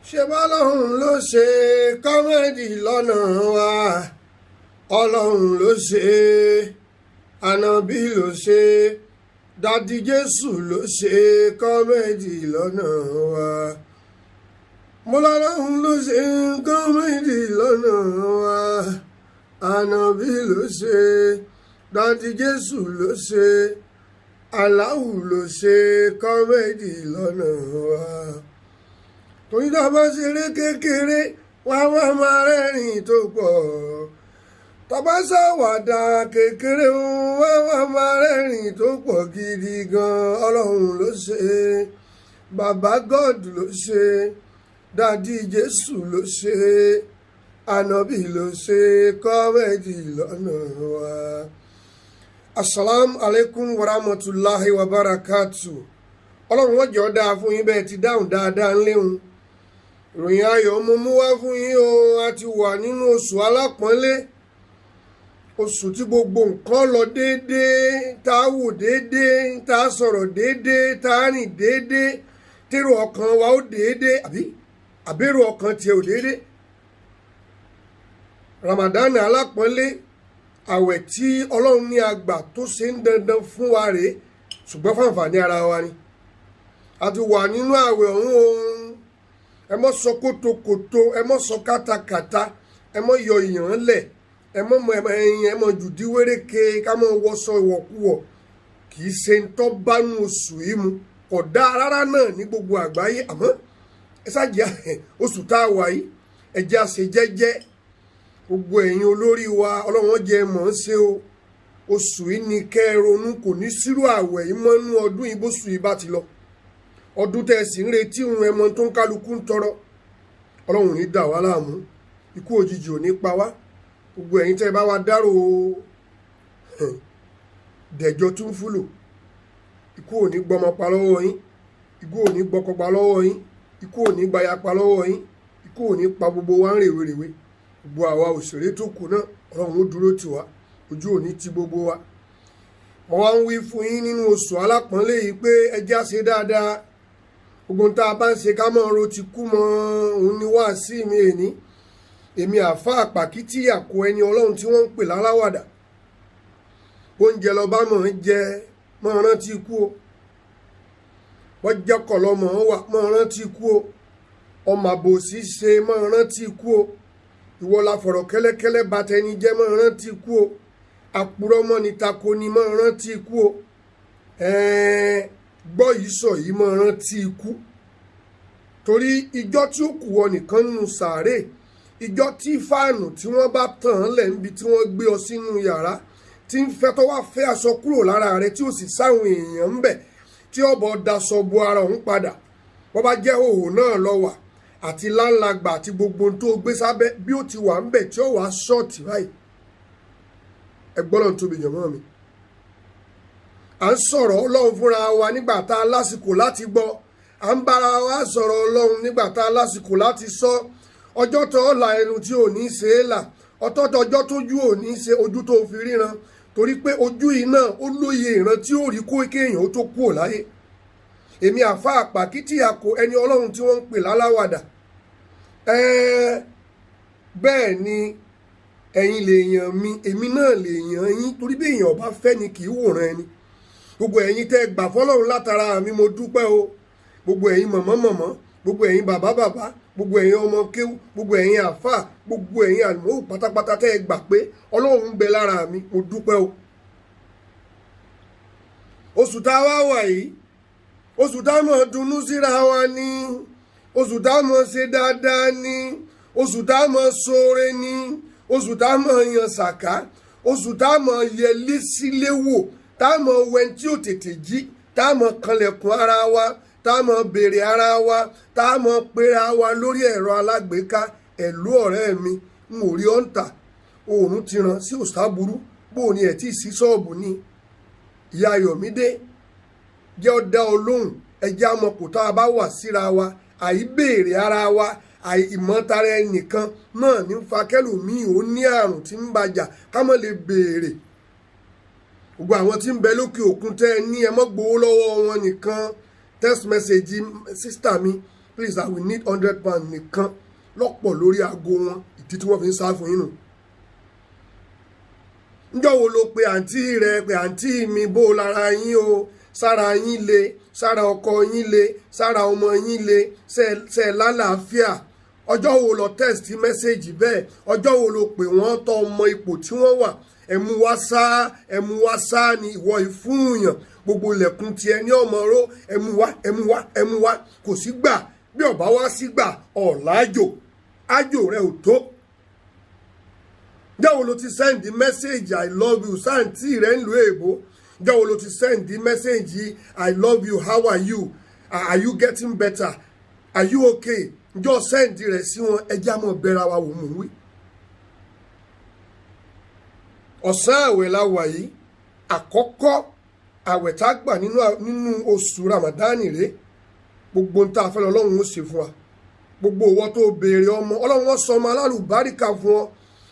Ṣé bọ́lọ́run ló ṣe comedy lọ́nà wa? Ọlọ́run ló ṣe, ànábì ló ṣe, daddy Jésù ló ṣe comedy lọ́nà wa. Mo lọ́lọ́run ló ṣe comedy lọ́nà wa, ànábì ló ṣe, daddy Jésù ló ṣe, Aláhù ló ṣe comedy lọ́nà wa. Torí tá a bá ṣeré kékeré, wá wá máa rẹ́rìn tó pọ̀. Tá a bá ṣàwàdà kékeré, wá wá máa rẹ́rìn tó pọ̀ gidi gan. Ọlọ́run ló ṣe, bàbá God ló ṣe, daddy Jésù ló ṣe, ànábì ló ṣe comedy lọ́nà wa. Asalaamu alaikum warahmatulahi wabarakatu. Ọlọ́run wọ́n jọ dáa fún yín bẹ́ẹ̀ ti dáhùn dáadáa ńléhun. Ìròyìn ayọ̀ mo mú wá fún yín o. A ti wà nínú oṣù alápọ̀nlé, oṣù tí gbogbo nǹkan lọ déédéé, tá a wò déédéé, tá a sọ̀rọ̀ déédéé, tá a rìn déédéé, tèrò ọkàn wa ó déédéé, àbí àbérò ọkàn tiẹ̀ ò déédéé. Ramadan alápọ̀nlé, àwẹ̀ tí Ọlọ́run ní àgbà tó ṣe ń dandan fún wa rèé, ṣùgbọ́n fáǹfààní ara wa ni. A ti wà nínú àwẹ̀ ọ̀hún ohun. Ẹ mọ́ sọ kótókótó, ẹ mọ́ sọ kátakàta, ẹ mọ́ yọ ìyàn lẹ̀, ẹ mọ́ mọ ẹyin, ẹ mọ́ jùdí wéréke, ká mọ́ wọṣọ ìwọ̀kuwọ̀. Kì í ṣe ń tọ́ bánú oṣù yìí mu, kò dáa rárá náà ní gbogbo àgbáyé. Àmọ́ ẹ ṣáàjì oṣù tá a wà yìí, ẹ jẹ́ àṣẹ jẹ́jẹ́. Gbogbo ẹ̀yin olórí wa, Ọlọ́run jẹ́ mọ̀ ń ṣe o. Oṣù yìí ni kẹ́ ẹ ronú, kò ní sírò àwẹ̀ yìí mọ́nú ọdún yìí bóṣù yìí bá ti lọ. Ọdún tẹ́ ẹ sì ń retí òun, ẹmọ tó ń kálukú ń tọrọ. Ọlọ́run ò ní dà wá láàmú, ikú òjijì ò ní pa wá. Gbogbo ẹ̀yin tẹ́ ẹ bá wa dárò dẹ̀jọ́ tún fúlò, ikú ò ní gbọmọ pa lọ́wọ́ yín, ikú ò ní gbọkọ pa lọ́wọ́ yín, ikú ò ní gbaya pa lọ́wọ́ yín, ikú ò ní pa gbogbo wa ń rèwerèwe. Gbogbo àwa òṣèré tó kù náà, Ọlọ́run ó dúró tì wá, ojú ò ní ti gbogbo wa. Mo wá ń wí fún yín nínú oṣù alápọ̀nlé yìí pé ẹ já ṣe dáadáa. Gbogbo tá a bá ń ṣe, ká mọ́ ro ti kú mọ́. Òun ni wá sí mi èní, èmi àfa àpàkìtì àkó ẹni Ọlọ́run tí wọ́n ń pè láláwàdà. Oúnjẹ lọ́ba mọ̀ ń jẹ, mọ́ rántí ikú o. Wọ́n jẹ́ kọ̀lọ́mọ̀ wà, mọ́ rántí ikú o. Ọmọ àbòsí ṣe, mọ́ rántí ikú o. Ìwọ la fọ̀rọ̀ kẹ́lẹ́kẹ́lẹ́ batẹni jẹ́, mọ́ rántí ikú o. Àpùrọ̀ mọ́ ni tako ni, mọ́ rántí ikú o. Gbọ́ yìí sọ yìí, mọ́ rántí ikú, torí ìjọ tí ó kù ọ nìkan nínú sàárè, ìjọ tí fáànù tí wọ́n bá tàn án lẹ̀ níbi tí wọ́n gbé ọ sínú yàrá tí ń fẹ́ tó wá fẹ́ aṣọ kúrò lára rẹ, tí ó sì sáwọn èèyàn ń bẹ̀ tí ọ̀bọ̀ daṣọ bo ara òun padà, wọ́n bá jẹ́ òhò náà lọ wà àti láńlagbà àti gbogbo tó gbé sábẹ́ bí ó ti wà ń bẹ̀ tí ó wàá ṣọ́ọ̀tì báyìí. Ẹ gbọ́dọ̀ tóbi jọ̀mọ́ mi. À ń sọ̀rọ̀ Ọlọ́run fúnra wa nígbà tá a lásìkò láti gbọ́. À ń bára wa sọ̀rọ̀ Ọlọ́run nígbà tá a lásìkò láti sọ. Ọjọ́ tó la ẹnu tí ò ní ṣe é là, ọ̀tọ̀ọ̀tọ̀ ọjọ́ tójú ò ní ṣe ojú tó fi ríran, torí pé ojú yìí náà ó lóye ìran tí ó rí kó kéèyàn ó tó kú ò láyé. Èmi àfa àpàkìtì àkó ẹni Ọlọ́run tí wọ́n ń pè láláwàdà. Bẹ́ẹ̀ ni ẹ̀yin lèèyàn mi, èmi náà lèèyàn yín, torí bí èèyàn ọba fẹ́ ni kì í wòran ẹni. Gbogbo ẹ̀yin tẹ́ gbà fọlọ́run látara mi, mo dúpẹ́ o. Gbogbo ẹ̀yin mọ̀mọ́ mọ̀mọ́, gbogbo ẹ̀yin bàbá bàbá, gbogbo ẹ̀yin ọmọ kéwú, gbogbo ẹ̀yin àfà, gbogbo ẹ̀yin àlùmọ́ò pátápátá tẹ́ gbà pé Ọlọ́run ń bẹ lára mi, mo dúpẹ́ o. Oṣù tá a wá wà yìí, oṣù tá a mọ̀ dunnú síra wa ní, oṣù tá a mọ̀ ṣe dáadáa ní, oṣù tá a mọ̀ ṣoore ní, oṣù tá a mọ̀ yan sàká, oṣù tá a mọ̀ yẹlé sílé wò, tá a mọ̀ wẹ́n tí ò tètè jí, tá a mọ̀ kanlẹ̀kùn ara wa, tá a mọ̀ béèrè ara wa, tá a mọ̀ pera wa lórí ẹ̀rọ alágbèéká. Ẹ̀lú ọ̀rẹ́ mi, n ò rí ọ̀ǹtà, oòrùn ti ràn sí òṣàbùrú, bó o ní ẹ̀ tí ì sí ṣọ́ọ̀bù ni. Ìyá Ayọ̀mídé jẹ́ ọ dá ọ lóhùn. Ẹjẹ́ àmọ́ kò tá a bá wà síra wa, àìbéèrè ara wa, àìmọ̀tara ẹnìkan náà ní fa kẹlòmíì ó ní àrùn tí ń bàjà, ká mọ̀ lè béèrè. Gbogbo àwọn tí ń bẹ lókè òkun tẹ́ ẹ ní ẹ mọ́ gbowó lọ́wọ́ wọn nìkan. Text message sister mi Please, I will need £100 nìkan lọ́pọ̀ lórí aago wọn, ìdí tí wọ́n fi ń sá fún yín nù. Njọ́ wo ló pe àǹtí rẹ pé àǹtí mi, bó lára yín o, sára yín le, sára ọkọ yín le, sára ọmọ yín le, ṣe lálàáfíà? Ọjọ́ wo lọ text message bẹ́ẹ̀? Ọjọ́ wo ló pè wọ́n tọ́ ọmọ ipò tí wọ́n wà? Ẹ̀mú wá sá, ẹ̀mú wá sá ni ìwọ ìfúnyàn. Gbogbo ilẹ̀kùn tiẹ̀ ní ọmọ ró. Ẹ̀mú wá, ẹ̀mú wá, ẹ̀mú wá, kò sí gbà. Bí ọba wá sí gbà, ọ̀làjò ájò rẹ ò tó. Ǹjẹ́ wo ló ti send message "I love you" sáǹtì rẹ̀ ń lo èèbó? Ǹjẹ́ wo ló ti send message "I love you, how are you, are you getting better, are you okay"? Ǹjọ́ send rẹ̀ sí wọn? Ẹjẹ́ àmọ́ bẹ́ra wa wò mú wí. Ọ̀sán àwẹ̀ la wà yìí. Àkọ́kọ́ àwẹ̀ tá a gbà nínú oṣù Ramadani rèé. Gbogbo ń tá a fẹ́ lọ, Ọlọ́run ó ṣe fún wa. Gbogbo ìwọ tó béèrè ọmọ, Ọlọ́run ó sọ ọmọ alálùbáríkà fún ọ.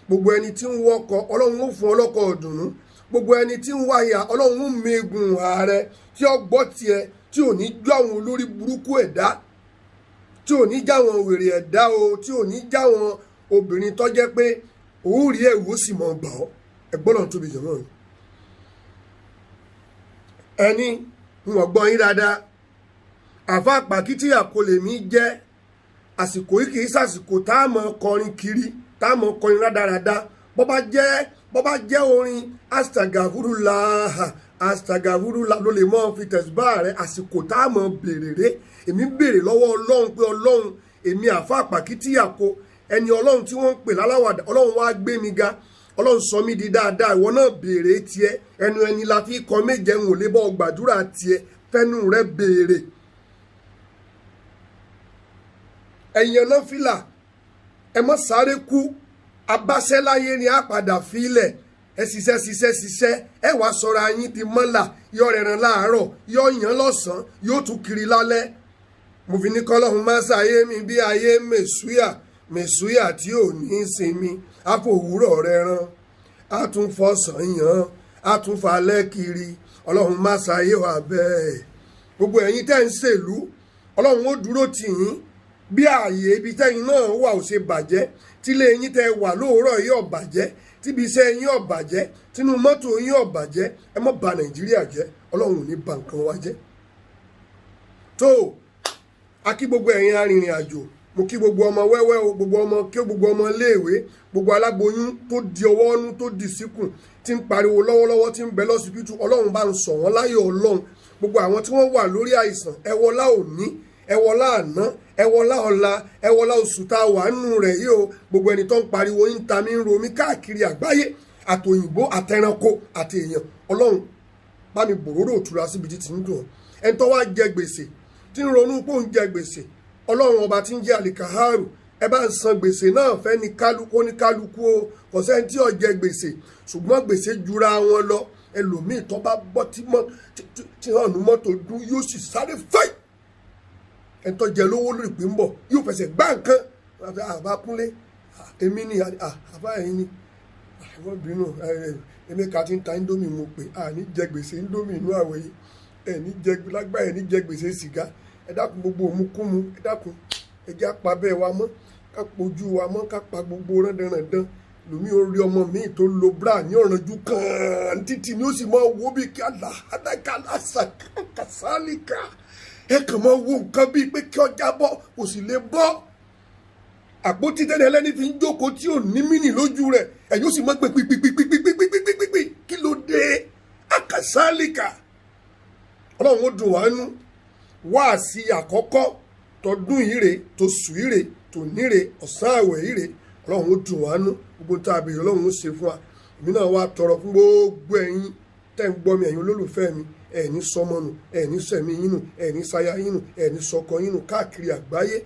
Gbogbo ẹni tí ń wọkọ̀, Ọlọ́run ó fún ọlọ́kọ̀ ọ̀dùnnú. Gbogbo ẹni tí ń wáyà, Ọlọ́run ó megun ààrẹ tí ó gbọ́ tiẹ̀, tí ò ní jó àwọn olórí burúkú ẹ̀dá, tí ò ní jáwọn wèrè ẹ̀dá o, tí ò ní jáwọn obìnrin tó jẹ́ pé òun rí ẹ̀rù ó sì mọ̀ gbà ọ́. Ẹ̀gbọ́n náà tóbi jọ̀mọ́ mi. Ẹni wọn gbọ́ yín dáadáa. Àfa pàkítí àkọlé mi jẹ́ àsìkò yìí, kì í sàsìkò tá a mọ̀ kọrin kiri, tá a mọ̀ kọrin rádaràda. Bọ́ bá jẹ́ orin astagafurula astagafurula ló lè mọ́ fi tẹ̀síbá rẹ̀. Àsìkò tá a mọ̀ béèrè rẹ̀, èmi béèrè lọ́wọ́ Ọlọ́run pé Ọlọ́run, èmi àfa pàkítí àkọ ẹni Ọlọ́run tí wọ́n ń pè láláwàdà, Ọlọ́run wá gbé mi ga, Ọlọ́run sọ mí di dáadáa. Ìwọ náà béèrè tiẹ̀. Ẹnu ẹni la fi kọ méje, ń ò lè bọ́ gbàdúrà tiẹ̀, fẹ́nu rẹ̀ béèrè. Ẹ̀yàn náà fìlà, ẹ mọ́ sáré kú. Abáṣẹ́láyé ni a padà fílẹ̀. Ẹ ṣiṣẹ́ ṣiṣẹ́ ṣiṣẹ́, ẹ wàá sọ̀rọ̀ ayín di mọ́là. Yọ rẹ̀ràn láàárọ̀, yọ yàn lọ́sàn-án, yóò tún kiri lálẹ́. Mo fi ní kọ́lọ́hún má ṣàyé mi bí ayé mẹ̀súyà mẹ̀súyà tí ò ní sinmi. Àfòwúrọ̀ rẹ̀ràn, a tún fọ̀sán yàn, a tún falẹ̀ kiri. Ọlọ́run má ṣàyé wà bẹ́ẹ̀. Gbogbo ẹ̀yin tẹ́ ń ṣèlú, Ọlọ́run ó dúró tì yín. Bí ààyè ibi tẹ́yin náà wà ò ṣe bàjẹ́, tílé yín tẹ́ wà lóòrọ̀ yìí ò bàjẹ́, tíbi iṣẹ́ yín ò bàjẹ́, tínú mọ́tò yín ò bàjẹ́, ẹ má bà Nàìjíríà jẹ́. Ọlọ́run ò ní bà nǹkan wa jẹ́. Tó a kí gbogbo ẹ̀yin arìnrìn àjò, mo kí gbogbo ọmọ wẹ́wẹ́ o, gbogbo ọmọ kí gbogbo ọmọ iléèwé, gbogbo aláboyún tó di ọwọ́ ọnú tó di síkùn tí ń pariwo lọ́wọ́lọ́wọ́, tí ń bẹ lọ́sibítù, Ọlọ́run bá ń sọ wọ́n láyọ̀. Ọlọ́run, gbogbo àwọn tí wọ́n wà lórí àìsàn, ẹ wọlá òní, ẹ wọlá àná, ẹ wọlá ọ̀la, ẹ wọlá oṣù tá a wà nù rẹ̀ yìí o. Gbogbo ẹni tó ń pariwo ń ta mí ń ro mí káàkiri àgbáyé, àtòyìnbó àtẹranko àti èèyàn, Ọlọ́run bá mi bòróró òtura síbi títí ń dùn. Ẹni tó wá jẹ gbèsè tí ń ronú pé òun jẹ gbèsè, Ọlọ́run ọba tí ń jẹ́ àlìkàhárù, ẹ bá ń san gbèsè náà fẹ́ ní kálukú ní kálukú o. Kò sẹ́ni tí ò jẹ gbèsè, ṣùgbọ́n gbèsè jura wọn lọ. Ẹlòmíì tó bá bọ́ tí hànú mọ́tò dún, yóò sì sáré fẹ́. Ẹni tó jẹ lówó lórí ìpín bọ̀, yóò fẹsẹ̀ gbá nǹkan. Àbá kúnlé, èmi ni àbá ẹ̀yin ni àwọn bínú. Èmi ká ti ń ta indomie, mo pè à ní jẹ gbèsè indomie inú àwẹ̀ yìí, ẹ̀ ní jẹ lágbá, ẹ̀ ní jẹ gbèsè sìgá. Ẹ dákun, gbogbo òmùkúmu, ẹ dákun, ẹ jẹ́ apá bẹ́ẹ̀ wa mọ́, ká pojú wa mọ́, ká pa gbogbo rándanrandan. Lómi orí ọmọ mi tó lo bra ní ọ̀rànjú kan títí ni ó sì máa wo bí kí aláàdákàlásàkàsálíkà. Ẹ kàn máa wo nǹkan bíi pé kí ọjà bọ́, kò sì lè bọ́. Àpótí tẹ́lẹ̀ ẹlẹ́ni fi ń jókòó tí ò ní mínì lójú rẹ̀, ẹ̀yìn ó sì máa gbé pípípípípípípípí. Kí ló dé? Àkàsálíkà. Ọlọ́run ó dùn wá nú. Wáàsí àkọ́kọ́ tọdún yìí rè, tosù yìí rè, tòní rè, ọ̀sán àwẹ̀ yìí rè. Ọlọ́run ó dùn wá nú. Gbogbo tá a béèrè, Ọlọ́run ó ṣe fún wa. Èmi náà wá tọrọ fún gbogbo ẹ̀yin tẹ́ ń gbọ́ mi, ẹ̀yin olólùfẹ́ mi, ẹ̀ ní sọmọ nù, ẹ̀ ní sẹ̀mí yín nù, ẹ̀ ní sáyà yín nù, ẹ̀ ní sọkọ yín nù káàkiri àgbáyé.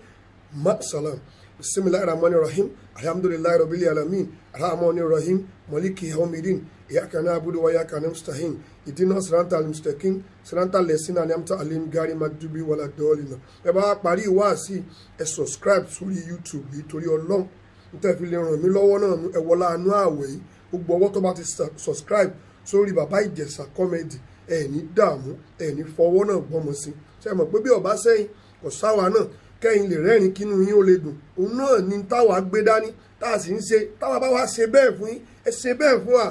Ma salam. Bismillahir rahmanir rahim. Alhamdulillahi rabbil alamin. Arrahmanir rahim. Maliki yawmiddin. Iyyaka na'budu wa iyyaka nasta'in. Ihdina siratal mustaqim. Siratal ladzina an'amta alayhim ghayril maghdubi wala ddallin. Ẹ bá parí ìwáàsí, ẹ subscribe sórí YouTube yìí torí Ọlọ́run. Níta fi lè ràn mí lọ́wọ́ náà, ẹ wọlá àánú àwẹ̀ yìí. Gbogbo ọwọ́ tó bá ti subscribe sórí Bàbá Ìjẹ̀ṣà Comedy, ẹ ní dààmú, ẹ ní fọwọ́ náà gbọ́mọ sí. Ṣé ẹ mọ̀ pé bí ọba sẹ́yìn kò sáwa náà? Kẹ́yìn lè rẹ́rìn, kínú yín ó lè dùn. Òun náà ni táwa gbé dání, tá a sì ń ṣe. Táwa bá wá ṣe bẹ́ẹ̀ fún yín, ẹ ṣe bẹ́ẹ̀ fún wa.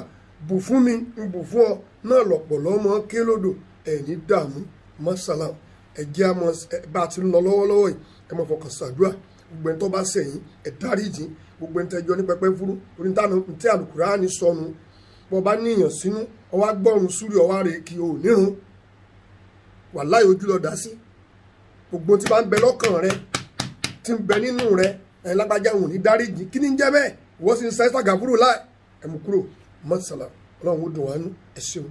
Bù fún mi, ń bù fún ọ náà lọ̀pọ̀ lọ́mọ ké lódò. Ẹ̀yìn dààmú mọ́sálà. Ẹ jẹ́ àmọ́ bá a ti ń lọ lọ́wọ́lọ́wọ́ yìí, ẹ mọ̀ fọkàn ṣàdúrà. Gbogbo ẹni tó bá ṣẹ̀yìn, ẹ dáríjì. Gbogbo ẹni tẹ́jọ́ ní pẹpẹ fúrú orí tí Àlùkùránì sọnù. Bọ́ bá níyàn sínú, ọwá gbọ́run súrí, ọwá rè kí o nírun, wàláhì ojú lọ dá sí. Gbogbo tí bá ń bẹ lọ́kàn rẹ, tí ń bẹ nínú rẹ, ẹ lágbájá òun ní dáríjì, kí ni ń jẹ́ bẹ́ẹ̀? Wọ́n sì ń sẹ́sàgàfúrò láì ẹ̀mú kúrò mọ́sálà. Ọlọ́run ó dùn wá nú. Ẹ ṣeun.